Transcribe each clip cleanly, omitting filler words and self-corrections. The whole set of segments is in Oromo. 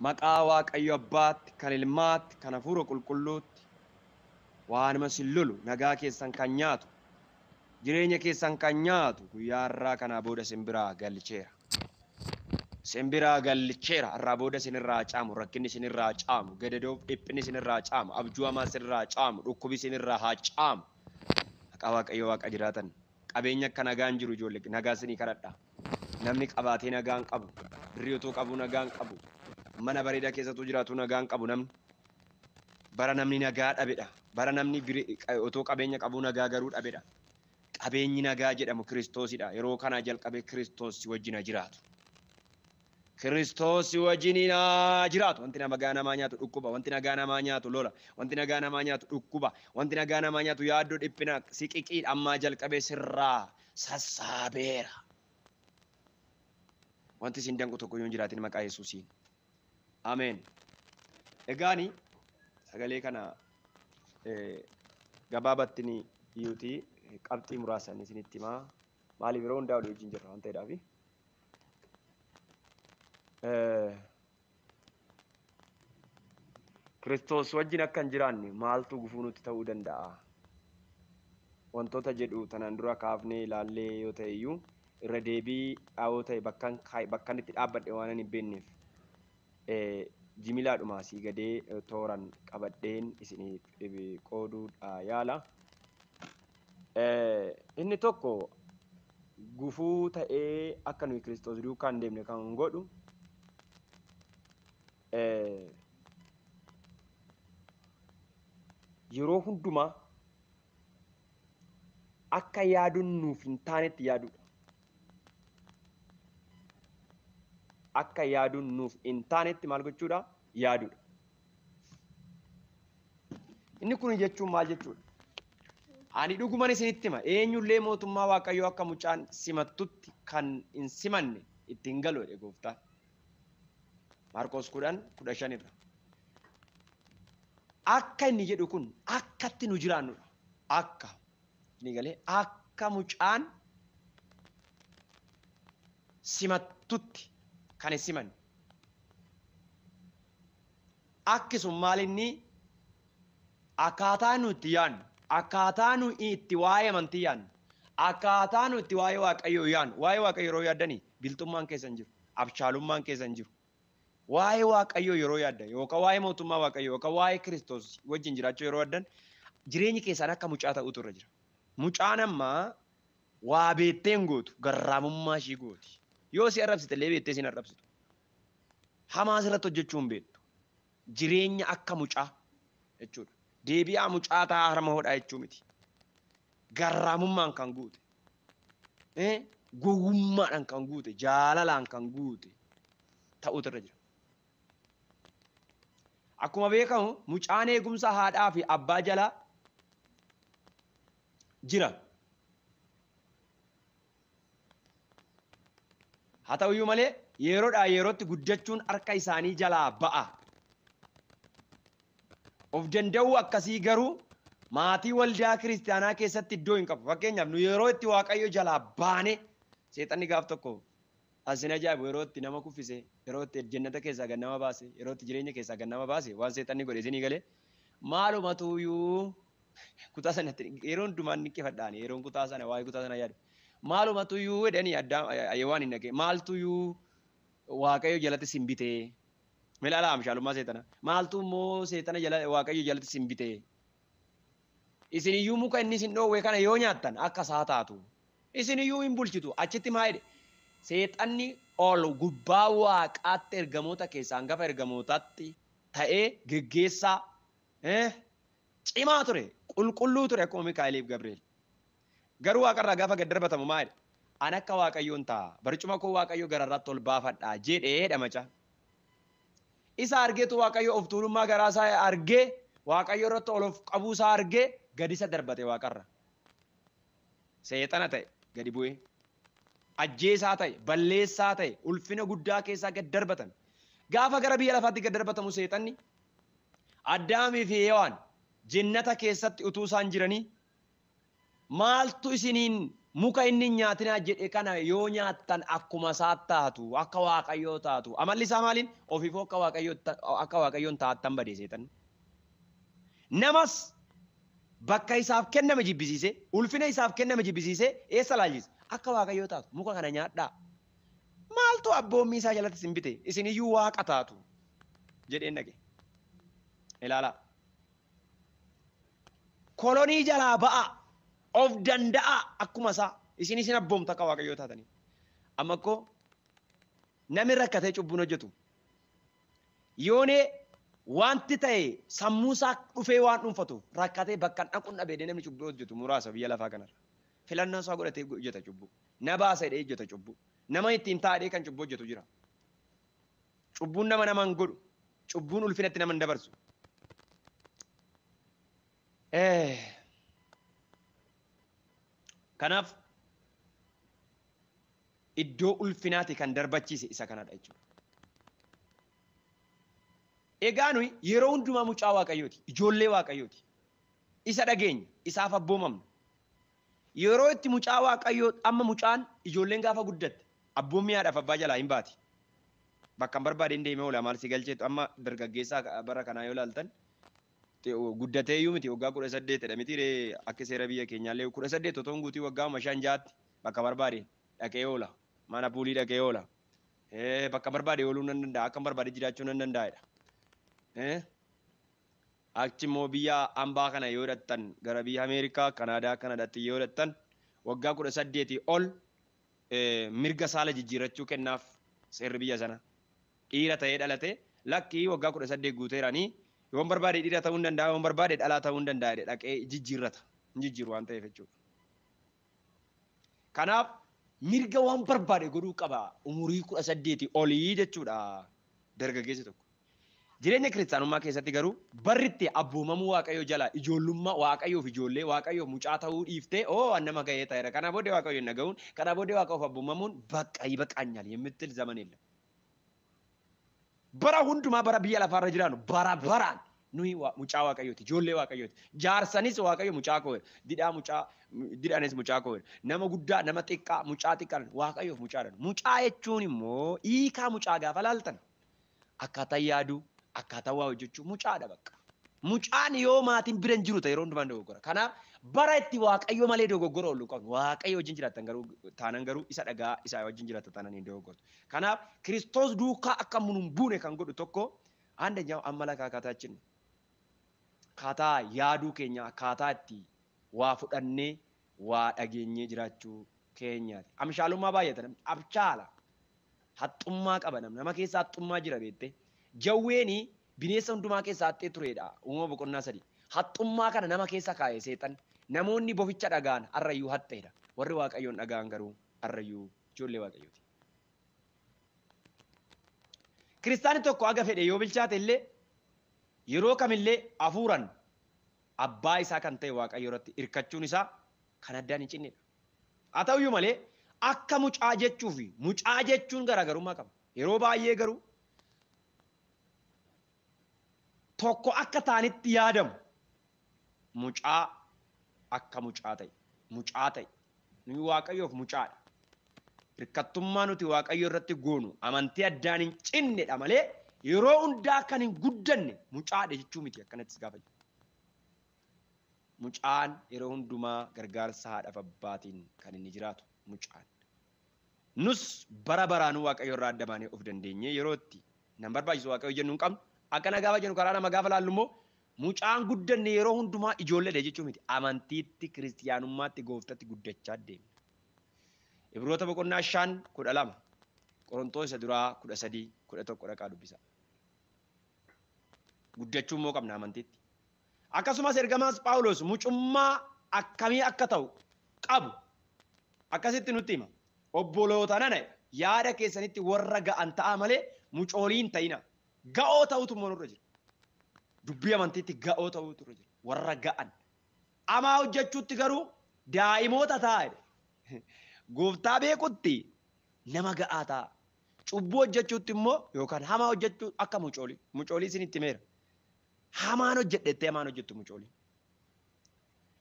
Maqaa Waaqayyo Abbaatti, kan Ilmaatti, kan Hafuura Qulqulluutti waanuma isin lolu, nagaa keessan kan nyaatu, jireenya keessan kan nyaatu guyyaa har'aa kanaa booda isin biraa galcheera. Isin biraa galcheera. Har'aa booda isin irraa caamu, rakkinni isin irraa caamu, gadadoof dhiphinni isin irraa caamu, abjuu hamaa isin irraa caamu, dhukkubi isin irraa haa caamu. Maqaa Waaqayyo Waaqa jiraatan. Qabeenya akka nagaan jiru ijoollee nagaa isinii kadhadha. Namni qabaatee nagaan qabu, birrii utuu qabu nagaan qabu, mana bareedaa keessattuu jiraatu nagaan qabu namni. Bara namni nagaa dhabedha. Bara namni otoo qabeenya qabu nagaa garuu dhabedha. Qabeenyi nagaa jedhamu Kiristoosidha. Yeroo kanaa jalqabee Kiristoos si wajjin haa jiraatu. Kiristoos si wajjin haa jiraatu. Wanti nagaa namaa nyaatu dhukkuba. Wanti nagaa namaa nyaatu lola. Wanti nagaa namaa nyaatu dhukkuba. Wanti nagaa namaa nyaatu yaaddoo dhiphina siqiqiidha. Ammaa jalqabee sirraa sassaabeera. Wanti isin danqu tokko yoo hin jiraatin maqaa Yesuusiin. Ameen. Egaani sagalee kana gabaabatti iyyuutii qabxii muraasan isinitti himaa. Maaliif yeroo hundaa olii wajjin jirra waan ta'eedhaafi. Kiristoos wajjin akka hin jiraanne maaltu gufuu nutti ta'uu danda'a? Wantoota jedhu tanaan dura kaafnee ilaallee yoo ta'e iyyuu irra deebii yoo ta'e bakkan itti dhaabbadhe waan hin beekneef jimilaadhuma asii gadee tooran qabadheen isiniif qooduudha yaala. Inni tokko gufuu ta'ee akka nuyi Kiristoos duukaa hin deemne kan godhu yeroo hundumaa akka yaaduun nuuf hin taanetti yaaduudha. Akka yaaduun nuuf hin taanetti maal gochuudha? Yaaduudha. Inni kun jechuun maal jechuudha? Ani dhuguman isinitti hima. Eenyullee mootummaa Waaqayyoo akka mucaan simattutti kan hin simanne ittiin galu jedhe gooftaan. Maarqos 10:15 irra. Akka inni jedhu kun akkatti nu jiraannudha. Akka ni galee akka mucaan simattutti kan hin simanne. Akki sun maal inni akkaataa nu itti yaadnu, akkaataa nu itti waa'ee amantii yaadnu, akkaataa nu itti waa'ee Waaqayyoo yaadnu, waa'ee Waaqayyoo yeroo yaaddanii bilxummaan keessa hin jiru, abshaalummaan keessa hin jiru. Waa'ee Waaqayyoo yeroo yaaddan yookaan waa'ee mootummaa Waaqayyoo yookaan waa'ee Kiristoos wajjin jiraachuu yeroo yaaddan jireenyi keessaan akka mucaa ta'utu irra jira. Mucaan ammaa waa beektee hin gootu, garraamummaa ishii gooti. Yoo si arrabsite illee beektee si hin arrabsitu. Hamaa sirratti hojjechuu hin beektu. Jireenya akka mucaa jechuudha. Deebi'aa mucaa ta'aa harma hodhaa jechuu miti. Garraamummaan kan guute, gowwummaadhaan kan guute, jaalalaan kan guute ta'utu irra jira. Akkuma beekamu mucaan eegumsa haadhaa fi abbaa jala jira. Haa ta'uyyuu malee yeroodhaa yerootti guddachuun harka isaanii jalaa ba'a. Of danda'uu akkasii garuu maatii waldaa kiristaanaa keessatti iddoo hin qabu. Fakkeenyaaf nu yeroo itti Waaqayyo jalaa baane seexanni gaaf tokko asin ajaa'ibu yeroo itti nama kuffise, yeroo itti jannata keessaa gad nama baase, yeroo itti jireenya keessaa gad nama baase waan seexanni godhe isinii galee maalumatuyyuu kutaa sanatti yeroo hundumaa inni qifadhaani yeroon kutaa sana waa'ee kutaa sana yaadu. Maalumatuyyuu jedhanii addaa waan hin dhagee maaltuyyuu Waaqayyo jalatti sin bitee. Milaalaa amshaalummaa seexana. Maaltu immoo seexana jala Waaqayyo jalatti sin bitee. Isin iyyuu muka inni isin dhoowwe kana yoo nyaattan akka isaa taatu. Isin iyyuu hin bulchitu. Achitti maa jedhe? Seexanni ol gubbaa waaqaatti ergamoota keessaa hangafa ergamootaatti ta'ee geggeessaa cimaa ture. Qulqulluu ture akkuma Mikaa'eliif Gabri'eel. Garuu waaqarraa gaafa gad darbatamu maa jedhe? Ani akka Waaqayyoon ta'a. Barcuma koo Waaqayyo gararraatti ol baafadha jedhee macaa. Isa argeetu Waaqayyo of tuulummaa garaa isaa argee Waaqayyo irratti ol of qabuu isaa argee gad isa darbate waaqarra. Seexana ta'e gadi bu'ee. Ajjeesaa ta'e, balleessaa ta'e, ulfina guddaa keessaa gad darbatame. Gaafa gara biyya lafaatti gad darbatamu seexanni Addaamii fi Hewaan jennata keessatti utuu isaan jiranii maaltu isiniin Muka inni nyaatinaa jedhe kana yoo nyaattan akkuma isaa taatu, akka Waaqayyoo taatu. Amalli isaa maaliin? Ofiifuu akka Waaqayyoon taattan badee seexanni. Namas bakka isaaf kenname jibbisiise, ulfina isaaf kenname jibbisiise, eessa laalchise? Akka Waaqayyoo taatu, muka kana nyaadhaa. Maaltu abboommii isaa jalatti isin bite? Isin iyyuu waaqa taatu jedheen dhage. Ilaalaa. Kolonii jalaa ba'a. Of danda'a akkuma isaa. Isin isin abboomta akka Waaqayyoo taatanii. Amma akkoo namni rakkatee cubbuun hojjetu. Yoonee wanti ta'e sammuu isaa dhufee waan dhuunfatuuf rakkatee bakka dhaquun dhabee namni cubbuu hojjetu muraasa biyya lafaa kanarra. Filannoo isaa godhatee hojjeta cubbuu. Na baasa jedhee hojjeta cubbuu. Nama ittiin taa'ee kan cubbuu hojjetu jira. Cubbuun nama namaan godhu. Cubbuun ulfinatti nama hin dabarsu. Kanaaf iddoo ulfinaati kan darbachiise isa kanadha jechuudha. Egaa nuyi yeroo hundumaa mucaa Waaqayyooti, ijoollee Waaqayyooti. Isa dhageenya, isaaf abboomamna. Yeroo itti mucaa Waaqayyoo amma mucaan ijoolleen gaafa guddatte abboommii haadhaaf abbaa jalaa hin baati. Bakka hin barbaadeen deemee oola maal si galcheetu amma dargaggeessaa bara kanaa yoo ilaaltan guddatee iyyuu miti waggaa 18 miti ree akka seera biyya keenyaallee 18 otoo hin guutiin waggaa 5-6 bakka barbaade dhaqee oola. Mana puulii dhaqee oola. Bakka barbaade ooluu nan danda'a, akka barbaade jiraachuu nan danda'edha. Achi immoo biyya hambaa kana yoo hidhattan gara biyya Ameerikaa, Kanaadaa kanadaatti yoo hidhattan waggaa 18 ol mirga saala jijjiirrachuu kennaaf seerri biyya sana. Dhiira ta'ee dhalate lakkii waggaa 18 guuteeranii yoon barbaade dhiira ta'uu hin danda'a, yoon barbaade dhalaa ta'uu hin danda'a dhaqee jijjiirrata. Hin jijjiiru waan ta'eef jechuudha. Kanaaf mirga waan barbaade godhuu qaba umurii 18 olii jechuudha dargaggeessi tokko. Jireenya kiristaanummaa keessatti garuu barri itti abboomamuu Waaqayyoo jala ijoollummaa Waaqayyoof ijoollee Waaqayyoof mucaa ta'uu dhiiftee oo waan nama ga'ee ta'eera kana booddee Waaqayyo hin dhaga'uun kana booddee Waaqayyoof abboomamuun bakka ይበቃኛል የምትል ዘመን የለም። Bara hundumaa bara biyya lafaarra jiraannu bara baraan nuyi mucaa Waaqayyooti, ijoollee Waaqayyooti. Jaarsanis Waaqayyo mucaa koo didhaa mucaa didhanis mucaa koo nama guddaa nama xiqqaa mucaa xiqqaa Waaqayyoof mucaadha. Mucaa jechuun immoo hiikaa mucaa gaafa laaltan akkaataa yaaduu akkaataa waa hojjechuu mucaadha bakka. Mucaan yoo maatiin bira hin jiru ta'e yeroo hundumaa dogoggora. Kanaaf bara itti Waaqayyo malee dogoggora oolu qabnu. Waaqayyo wajjin jiraattan garuu taanan garuu isa dhagaa isa wajjin jiraatta taanan hin dogoggortu. Kanaaf Kiristoos duukaa akka nu hin buune kan godhu tokko አንደኛው አመለካከታችን ነው። Akkaataa yaaduu keenya akkaataa itti waa fudhannee waa dhageenyee jiraachuu keenyaati. Amshaalummaa baay'ata namni abchaala haxxummaa qaba namni nama keessa haxxummaa jira beektee. Jawweeni bineensa hundumaa keessa haxxee turedha uumama boqonnaa 3. Haxxummaa kana nama keessa kaa'e seexan. Namoonni boficha dhagaan har'ayyuu haxxeedha. Warri Waaqayyoon dhagaan garuu har'ayyuu ijoollee Waaqayyooti. Kiristaanni tokko haga fedhe yoo bilchaate illee yeroo kamillee hafuuran abbaa isaa kan ta'e Waaqayyo irratti hirkachuun isaa kan addaan hin cinnedha. Haa ta'uyyuu malee akka mucaa jechuu fi mucaa jechuun garaagarummaa qaba. Yeroo baay'ee garuu tokko akka ta'anitti yaadamu mucaa akka mucaa ta'e mucaa ta'e nuyi Waaqayyoof mucaadha. Hirkattummaa nuti Waaqayyo irratti goonu amantii addaan hin cinnedha malee yeroo hundaa kan hin guddanne mucaadha jechuu miti akkanattis gaafa jiru. Mucaan yeroo hundumaa gargaarsa haadhaaf abbaatiin kan inni jiraatu mucaan. Nus bara baraanuu Waaqayyo irraa adda baanee of dandeenyee yeroo itti nan barbaachisu Waaqayyo jennu hin qabnu. Akkana gaafa jennu karaa nama gaafa laallu immoo mucaan guddanne yeroo hundumaa ijoolleedha jechuu miti. Amantiitti kiristiyaanummaatti gooftatti guddachaa deemna. Ibroota boqonnaa 5:12 Qorontoos isa duraa 13:11 dhaqaa dubbisa. Guddachuu immoo qabna amantiitti. Akkasumas ergamaas Phaawulos mucummaa akkamii akka ta'u qabu akkasitti nutti hima. Obboloota nana yaada keessanitti warra ga'an ta'a malee mucoolii hin ta'ina. Ga'oo ta'utu immoo nurra jira. Dubbii amantiitti ga'oo ta'utu nurra jira. Warra ga'an. Amaa hojjechuutti garuu daa'imoota ta'a. Gooftaa beekutti nama ga'aa ta'a. Cubbuu hojjechuutti immoo yookaan hamaa hojjechuu akka mucoolii. Mucoolii isinitti himeera. Hamaan hojjedhettee hamaan hojjettu mucoolii.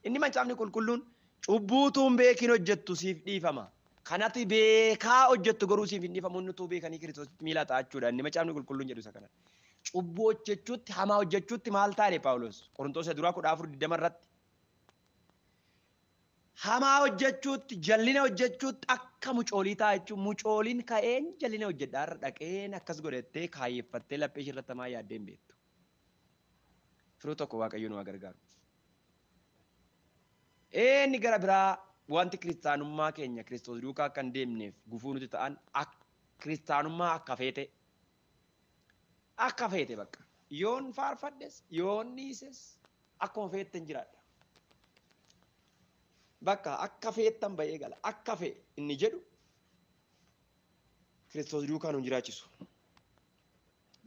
Inni macaafni qulqulluun Cubbuutuun beekin hojjettu siif dhiifama. Kanati beekaa hojjettu garuu siif hin dhiifamu inni utuu beekanii Kiristoositti miila xaa'achuudha. Inni macaafni qulqulluun jedhu isa kana. Cubbuu hojjechuutti hamaa hojjechuutti maal taane Phaawulos? Qorontoos duraa 14:20 irratti. Hamaa hojjechuutti jallina hojjechuutti akka mucoolii ta'a jechuun mucooliin ka'een jallina hojjedhaa irra dhaqeen akkas godhattee kaayeffattee laphee ishee irratti hamaa yaaddee hin beektu. Firuu tokko Waaqayyo nu haa gargaaru. Inni gara biraa wanti kiristaanummaa keenya Kiristoos duukaa akka hin deemneef gufuu nuti ta'an kiristaanummaa akka feete akka feete bakka yoon faarfadhes yoon dhiises akkuma feetten jiraadha. Bakka akka feettan ba'ee gala akka fee inni jedhu Kiristoos duukaa nu jiraachisu.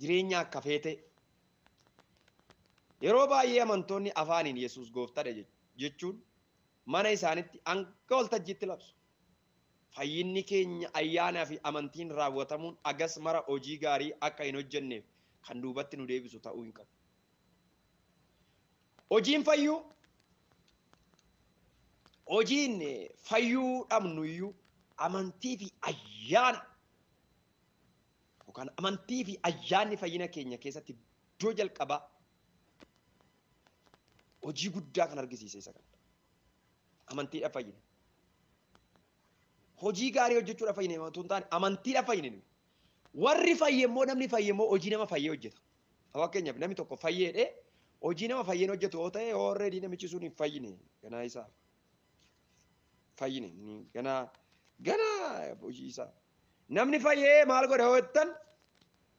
Jireenya akka feete yeroo baay'ee amantoonni afaaniin Yesuus gooftaadha jechuun mana isaanitti hanga waltajjiitti labsu. Fayyinni keenya ayyaanaa fi amantiin raawwatamuun agas mara hojii gaarii akka hin hojjenneef kan duubatti nu deebisu ta'uu hin qabu. Hojiin fayyuu hojiin fayyuu dhabnu iyyuu amantii fi ayyaana yookaan amantii fi ayyaanni fayyina keenya keessatti iddoo jalqabaa hojii guddaa kan argisiise isa kana. Amantiidhaan fayyine. Hojii gaarii hojjechuudhaan fayyine otoo hin taane amantiidhaan fayyine. Warri fayye immoo namni fayye immoo hojii nama fayyee hojjeta. Fakkeenyaaf namni tokko fayyeedhee hojii nama fayyeen hojjetu yoo ta'e already namichi sun hin fayyine ganaa isaa. Fayyine ganaa ganaa hojii isaa. Namni fayyee maal godha yoo jettan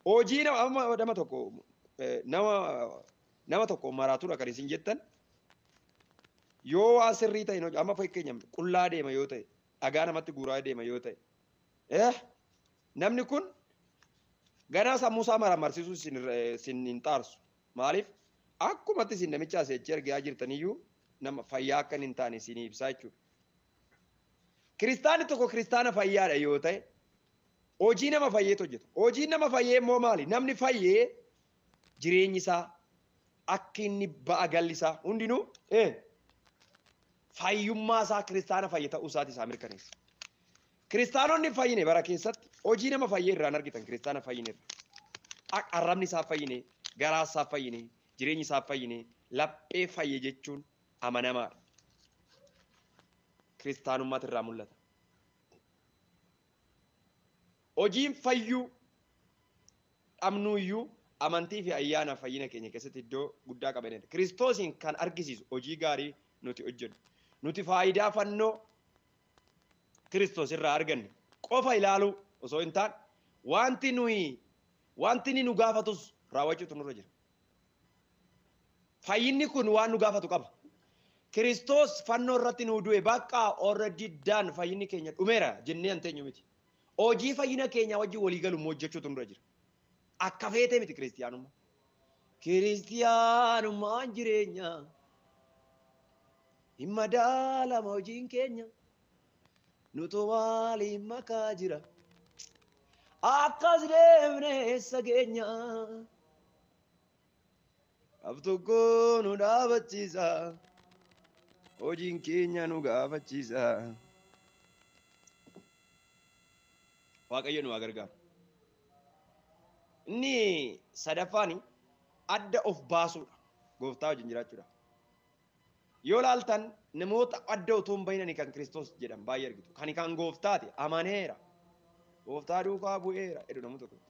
hojii nama nama tokko nama tokko maraatuudha kan isin jettan yoo waa sirrii ta'e amma fakkeenyaaf qullaa deema yoo ta'e dhagaa namatti guuraa deema yoo ta'e namni kun ganaa sammuu isaa maramarsiisuu isin hin xaarsu. Maaliif akkumatti isin namicha asii achi argaa jirtaniyyuu nama fayyaa akka hin taane isin ibsaa jechuudha. Kiristaanni tokko kiristaana fayyaadha yoo ta'e hojii nama fayyeetu hojjeta. Hojiin nama fayyee immoo maali? Namni fayyee jireenyi isaa akka inni ba'a galli isaa hundinuu fayyummaa isaa kiristaana fayye ta'uu isaati isaa mirkaneessa. Kiristaanonni fayyine bara keessatti hojii nama fayyee irraan argitan kiristaana fayyine irra. Arrabni isaa fayyine, garaa isaa fayyine, jireenyi isaa fayyine, laphee fayye jechuun amanamaadha. Kiristaanummaatu irraa mul'ata. Hojiin fayyuu dhabnuuyyuu amantii fi ayyaana fayyina keenya keessatti iddoo guddaa qabanidha. Kiristoosiin kan argisiisu hojii gaarii nuti hojjennu. Nuti faayidaa fannoo Kiristoos irraa arganne qofa ilaaluu osoo hin taane wanti nuyi wanti inni nu gaafatus raawwachuutu nurra jira. Fayyinni kun waan nu gaafatu qaba. Kiristoos fannoo irratti nu du'e bakka already done fayyinni keenya dhumeera jennee hin teenyu miti. Hojii fayyina keenya wajjin walii galu hojjechuutu nurra jira. Akka feetee miti kiristiyaanummaa. Kiristiyaanummaan jireenya hin madaalama hojiin keenya nutu maaliin makaa jira akkas deemne eessa geenya af tokko nu dhaabachiisa hojiin keenya nu gaafachiisa. Waaqayyo nu haa gargaaru. Inni sadaffaan adda of baasuudha. Gooftaa wajjin jiraachuudha. Yoo laaltan namoota adda otoo hin bahinani kan Kiristoos jedhan baay'ee argitu. Kan kan gooftaati amaneera. Gooftaa duukaa bu'eera jedhu namoota tokko.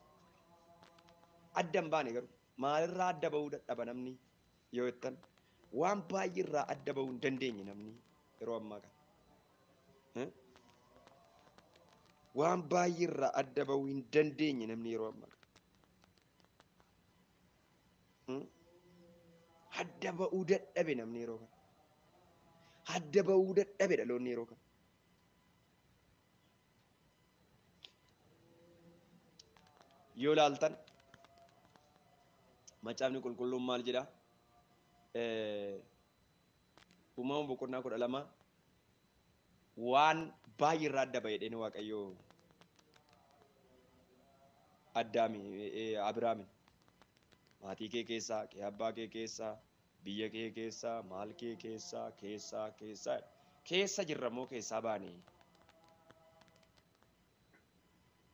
Adda hin baane garuu maalirraa adda bahuu dadhaba namni yoo jettan waan baay'eerraa adda bahuu hin dandeenye namni yeroo ammaa kana. Waan baay'eerraa adda bahuu hin dandeenye namni yeroo ammaa kana. Adda bahuu dadhabe namni yeroo kana. Adda bahuu dadhabe dhaloonni yeroo kana. Yoo laaltan macaafni qulqulluun maal jedha? Uumama boqonnaa 12 waan baay'eerraa adda bahee jedheen Waaqayyo Addaami Abiraamin maatii kee keessaa, qe'ee abbaa kee keessaa, biyya kee keessaa, maal kee keessaa, keessaa, keessaa. Keessa jirra moo keessaa baane?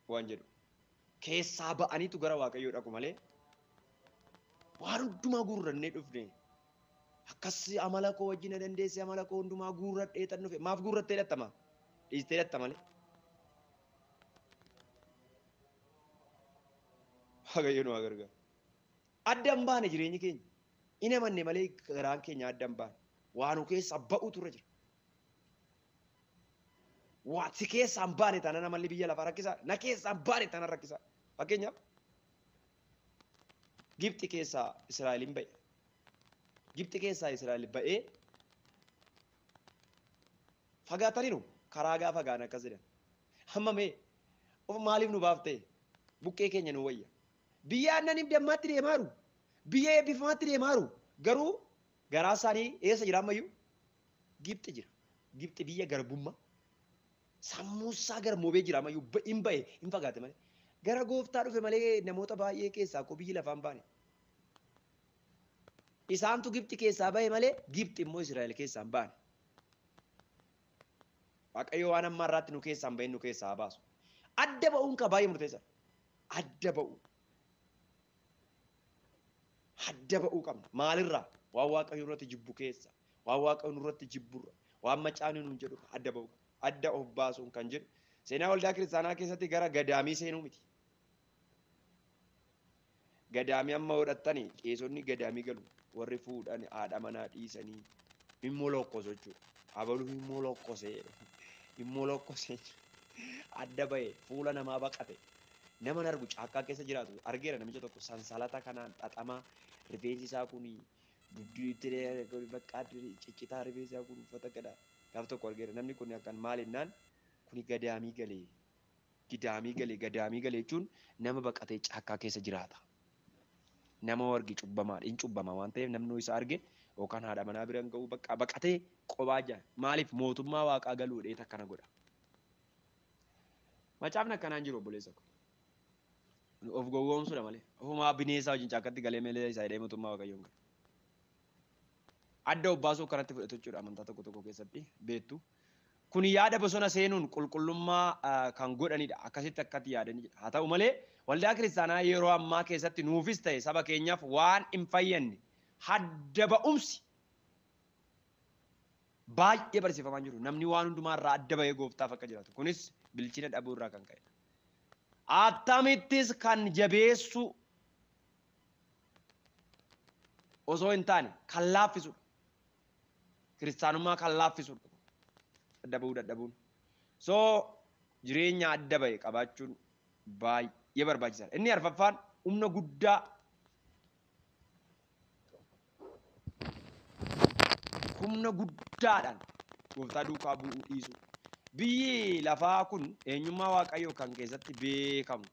Waan jedhu. Keessaa ba'aniitu gara Waaqayyoo dhaqu malee waan hundumaa guurrannee dhufne. Akkas amala koo wajjin na dandeesse, amala koo hundumaa guurradhee tan dhufe. Maaf guurrattee dhattama? Dhiistee dhatta malee. Waaqayyo nu haa gargaaru. Adda hin baane jireenyi keenya. Hin amanne malee garaan keenya adda hin baane. Waa nu keessaa ba'utu irra jira. Waa si keessaa hin baane taanaan amalli biyya lafaa rakkisaa. Na keessaa hin baane taanaan rakkisaa. Fakkeenyaaf Gibxi keessaa Israa'eliin ba'e. Gibxi keessaa Israa'el ba'ee fagaataniiru. Karaa gaafa ga'an akkas jedhan. Amma mee of maaliif nu baaftee? Buqqee keenya nu wayya. Biyya aannaniif dammaatti deemaaru. Biyya eebbifamaatti deemaaru. Garuu garaa isaanii eessa jira ammayyuu? Gibxi jira. Gibxi biyya garbummaa. Sammuu isaa garmoobee jira ammayyuu hin ba'e hin fagaate malee. Gara gooftaa dhufe malee namoota baay'ee keessaa koo biyyi lafaa hin baane. Isaantu Gibxi keessaa ba'e malee Gibxi immoo Israa'el keessaa hin baane. Waaqayyo waan amma irraatti nu keessaa hin bahin nu keessaa haa baasu. Adda ba'uun kan baay'ee murteessaadha. Adda ba'uu. Adda ba'uu qabna. Maalirraa? Waan Waaqayyo irratti jibbu keessa. Waan Waaqayyo nurratti jibburra. Waan macaafni nuun jedhu adda ba'uu qabna. Adda of baasuun kan jedhu seenaa waldaa kiristaanaa keessatti gara gadaamii seenuu miti. Gadaamii amma godhattanii qeesonni gadaamii galu. Warri fuudhan haadha manaa dhiisanii hin molokkosu jechuudha. Abaluu hin molokkosee hin molokkosee adda ba'e fuula namaa baqate. Nama hin argu caakkaa keessa jiraatu argeera namicha tokko sansalata kanaan xaxamaa rifeensi isaa kun dugdi bakka ciccitaa rifeensi isaa kun uffata gadhaa. Gaaf tokko argeera namni kun akkan maal jennaan kuni gadaamii galee gidaamii galee gadaamii galee jechuun nama baqatee caakkaa keessa jiraata. Nama wargi cubbamaa hin cubbama waan ta'eef namni isa arge yookaan haadha manaa bira hin ga'u bakka baqatee qobaa jira. Maaliif mootummaa waaqaa galuu dheeta akkana godha. Macaafni akkanaan jiru obboleessa ko. Of gowwoomsuudha malee. Ofumaa bineensaa wajjin caakkatti galee malee isaa hidhee mootummaa waaqayyoon gala. Adda of baasuu kanatti fudhatu jechuudha amantaa tokko tokko keessatti beektu. Kun yaada bosona seenuun qulqullummaa kan godhanidha. Akkasitti akkatti yaadanii jedha. Haa ta'u malee waldaa kiristaanaa yeroo ammaa keessatti nuufis ta'e saba keenyaaf waan hin fayyanne adda ba'umsi baay'ee barsiifamaa jiru. Namni waan hundumaa irraa adda ba'ee gooftaaf akka jiraatu. Kunis bilchina dhabuu irraa kan ka'edha. Attamittis kan jabeessu osoo hin taane kan laaffisudha. Kiristaanummaa kan laaffisudha. Adda ba'uu dadhabuun. So jireenya adda ba'e qabaachuun baay'ee barbaachisaadha. Inni arfaffaan humna guddaadhaan gooftaa duukaa bu'uu dhiisu. Biyyi lafaa kun eenyummaa Waaqayyoo kan keessatti beekamu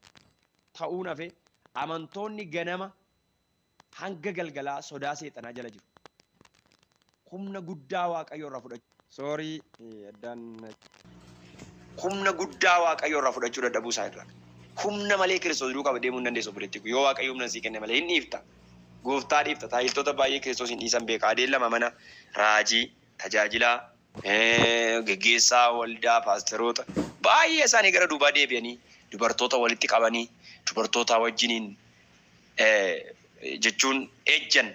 ta'uun hafe amantoonni ganama hanga galgalaa sodaa seexanaa jala jiru. Humna guddaa Waaqayyoo irraa fudhachuu. Soorii addaan humna guddaa Waaqayyoo irraa fudhachuu dadhabuu isaa irraa. Humna malee Kiristoos duukaa deemuu hin dandeessu obboleettii koo. Yoo Waaqayyo humna sii kenne malee hin dhiifta. Gooftaa dhiifta. Tajaajiltoota baay'ee Kiristoos hin dhiisan beeka. Adeen lama mana raajii, tajaajilaa, geggeessaa waldaa, paasteroota baay'ee isaanii gara duubaa deebi'anii dubartoota walitti qabanii dubartoota wajjiniin jechuun ejjan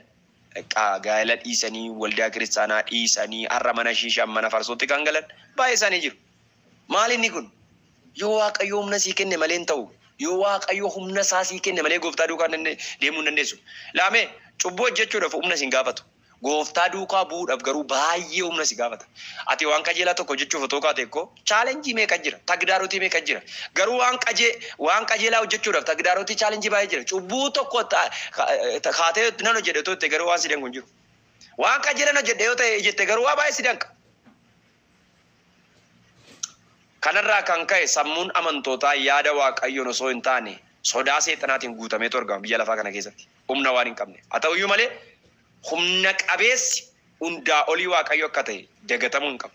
gaa'ela dhiisanii waldaa kiristaanaa dhiisanii har'a mana shiishaa mana farsootti kan galan baay'ee isaanii jiru. Maal inni kun? Yoo Waaqayyo humna sii kenne malee hin ta'u. Yoo Waaqayyo humna isaa sii kenne malee gooftaa duukaa deemuu hin dandeessu. Laamee cubbuu hojjechuudhaaf humna si hin gaafatu. Gooftaa duukaa bu'uudhaaf garuu baay'ee humna si gaafata. Ati waan qajeelaa tokko hojjechuuf otoo kaate koo chaalenjii meeqa jira? Tagdaarotii meeqa jira? Garuu waan qajeelaa hojjechuudhaaf tagdaarotii chaalenjii baay'ee jira. Cubbuu tokko kaatee nan hojjedhe otoo jette garuu waan si danqu hin jiru. Waan qajeelaa hojjedhe yoo ta'e jette garuu waa baay'ee si danqa. Kanarraa kan ka'e sammuun amantootaa yaada Waaqayyoon osoo hin taane sodaa seexanaatiin guutameetu argama biyya lafaa kana keessatti. Humna waan hin qabne. Haa ta'uyyuu malee humna qabeessi hundaa olii Waaqayyo akka ta'e dagatamuu hin qabu.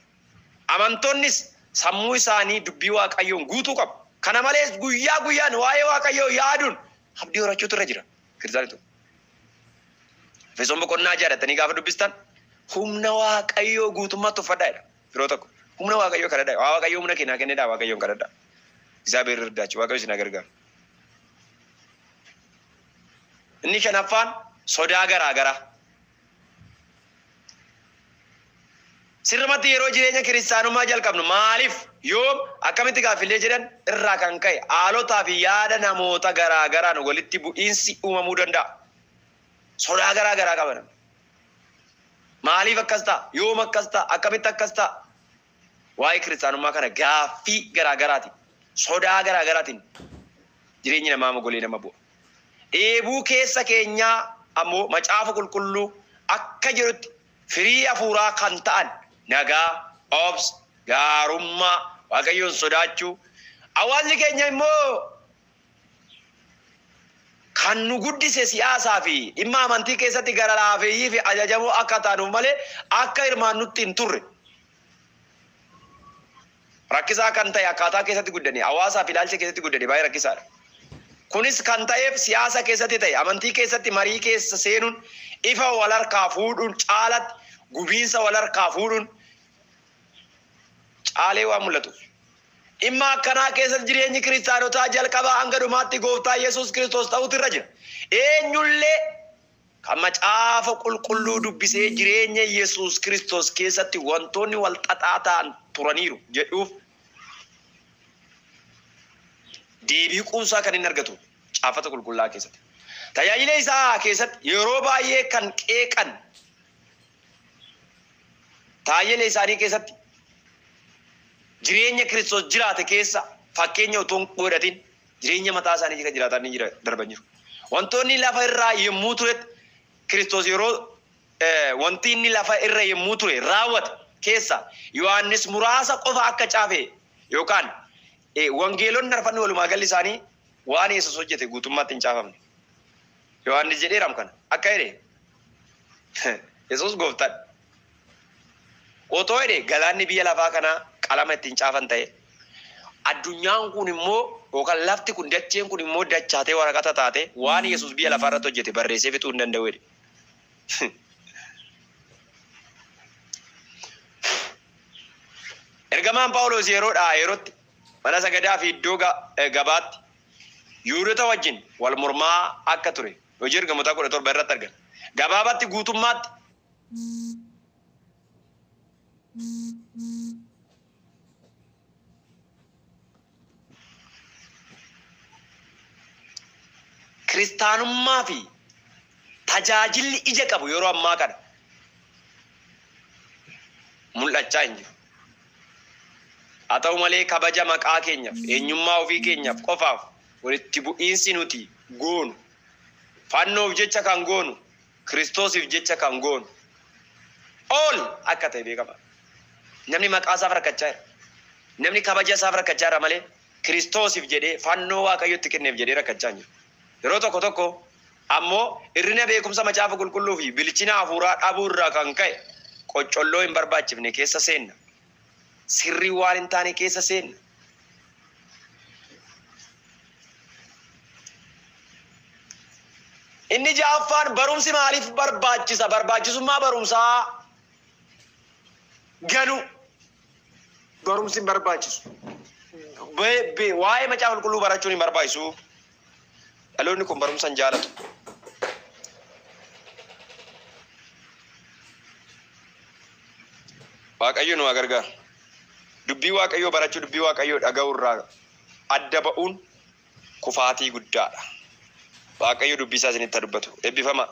Amantoonnis sammuu isaanii dubbii Waaqayyoon guutuu qabu. Kana malees guyyaa guyyaan waa'ee Waaqayyoo yaaduun abdii horachuutu irra jira. Kiristaanni tokko. Efesoon boqonnaa jaalattanii gaafa dubbistan humna Waaqayyoo guutummaatti uffadhaa jedha. Yeroo tokko humna Waaqayyoo kadhadhaa. Waa Waaqayyoo humna kennaa kennedhaa Waaqayyoon kadhadhaa. እግዚአብሔር ይርዳችሁ። Waaqayyo isin gargaaru. Inni shanaffaan sodaa garaa garaa. Sirrumatti yeroo jireenya kiristaanummaa jalqabnu maaliif yoom akkamitti gaaffilee jedhan irraa kan ka'e haalotaa fi yaada namoota garaa garaan walitti bu'iinsi uumamuu danda'a. Sodaa garaa garaa qaba namni. Maaliif akkas ta'a? Yoom akkas ta'a? Akkamitti akkas ta'a? Waa'ee kiristaanummaa kana gaaffii garaa garaati. Sodaa garaa garaatiin jireenyi namaa mogolee nama bu'a. Dheebuu keessa keenyaa ammoo macaafa qulqulluu akka jedhutti firii hafuuraa kan ta'an nagaa, obsa, gaarummaa, Waaqayyoon sodaachuu. Hawaasni keenya immoo kan nu guddise siyaasaa fi dhimma amantii keessatti gara laafeeyyii fi ajajamoo akka taanuuf malee akka hirmaannutti hin turre. Rakkisaa kan ta'e akkaataa keessatti guddane hawaasaa fi ilaalcha keessatti guddane baay'ee rakkisaadha. Kunis kan ta'eef siyaasa keessatti ta'e amantii keessatti marii keessa seenuun ifa wal harkaa fuudhuun caalatti gubiinsa wal harkaa fuudhuun caalee waan mul'atuuf. Dhimma akkanaa keessatti jireenyi kiristaanotaa jalqabaa hanga dhumaatti gooftaa Yesuus Kiristoos ta'utu irra jira. Eenyullee kan macaafa qulqulluu dubbisee jireenya Yesuus Kiristoos keessatti wantoonni wal xaxaa ta'an turaniiru jedhuuf deebii quubsaa kan inni argatu caafata qulqullaa keessatti. Tajaajila isaa keessatti yeroo baay'ee kan qeeqan tajaajila isaanii keessatti jireenya Kiristoos jiraate keessa fakkeenya otoo hin godhatin jireenya mataa isaanii kan jiraatan ni jira darban jiru. Wantoonni lafa irraa yommuu turetti Kiristoos yeroo wanti inni lafa irra yommuu ture raawwate keessa Yohaannis muraasa qofa akka caafe yookaan wangeelonni arfanni walumaa galli isaanii waan Yesuus hojjete guutummaatti hin caafamne. Yohaannis jedheeram kana akka jedhe Yesuus gooftaadha. Otoo jedhe galaanni biyya lafaa kanaa qalama ittiin caafan ta'e addunyaan kun immoo yookaan lafti kun dacheen kun immoo dachaatee waraqata taate waan Yesuus biyya lafaa irratti hojjete barreessee fixuu hin danda'u jedhe. Ergamaan Phaawulos yeroodhaa yerootti mana sagadaa fi iddoo gabaatti Yihuudoota wajjin wal mormaa akka ture hojii ergamootaa 17 irratti argama. Gabaabatti guutummaatti kiristaanummaa fi tajaajilli ija qabu yeroo ammaa kana mul'achaa hin jiru. Haa ta'u malee kabaja maqaa keenyaaf, eenyummaa ofii keenyaaf qofaaf walitti bu'iinsi nuti goonu, fannoof jecha kan goonu, Kiristoosiif jecha kan goonu, ol akka ta'e beekama. Namni maqaa isaaf rakkachaa jira. Namni kabaja isaaf rakkachaa jira malee Kiristoosiif jedhee fannoo Waaqayyotti kenneef jedhee rakkachaa hin jiru. Yeroo tokko tokko ammoo hir'ina beekumsa macaafa qulqulluu fi bilchina hafuuraa dhabuu irraa kan ka'e qoccolloo hin barbaachifne keessa seenna. Sirrii waan hin taane keessa seenna. Inni ja'affaan barumsi maaliif barbaachisa? Barbaachisummaa barumsaa ganu barumsi hin barbaachisu. Waa'ee macaafa qulqulluu barachuun hin barbaachisu. Dhaloonni kun barumsa hin jaalatu. Waaqayyo nu haa gargaaru. Dubbii Waaqayyoo barachuu, dubbii Waaqayyoo dhaga'uu irraa adda ba'uun kufaatii guddaadha. Waaqayyo dubbii isaa isinitti haa dubbatu. Eebbifamaa.